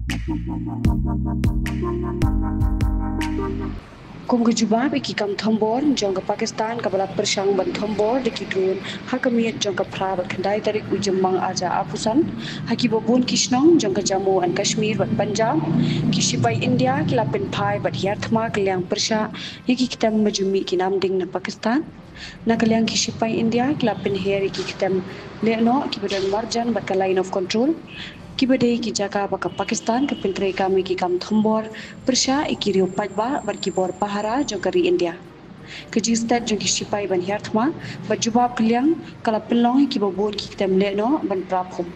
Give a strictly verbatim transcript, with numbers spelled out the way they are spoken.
Kum ka jubab ïa ki kam thombor jong ka Pakistan kaba la pyrshang ban thombor da ki drone ha ka miet jong ka phra bad khyndai tarik u Jymmang arhajar arphew san, ha kiba bun ki shnong jong ka Jammu and Kashmir bad Punjab, ki shipai India ki la pynphai bad hiar thma ka liang pyrshah ïa ki ktem ba ju mih ki nam ding na Pakistan. Na ka liang ki shipai India ki la pynher ïa ki ktem lehnoh kiba don marjan bad ka Line of Control, kiba dei ki jaka ba ka Pakistan ka pyntreikam ïa ki kam thombor pyrshah ïa ki riew paidbah bad ki bor pahara jong ka ri India. Ka jingstet jong ki shipai ban hiar thma bad jubab ka liang ka la pynlong ïa kiba bun ki ktem lehnoh ban pra phum.